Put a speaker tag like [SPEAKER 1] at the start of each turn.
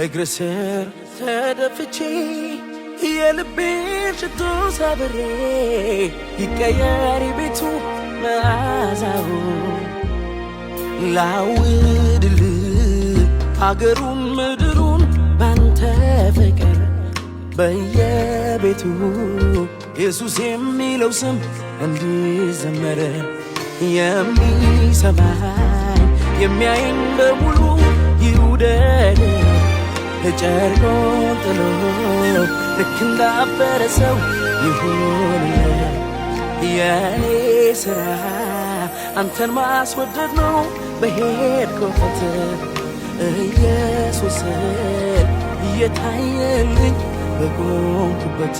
[SPEAKER 1] እግር ስር ተደፍቼ የልቤን ሽቶ ሰብሬ ይቀየር ቤቱ መዓዛው ላውድል ሀገሩን ምድሩን ባንተ ፍቅር በየቤቱ ኢየሱስ የሚለው ስም እንዲዘመር የሚሰማኝ የሚያየኝ በሙሉ ይውደድ ጨርቁን ጥሎ ልክ እንዳፈረ ሰው ይሁን። የኔ ስራ አንተን ማስወደድ ነው በሄድኩበት ኢየሱስን እየታየልኝ በቆምኩበት።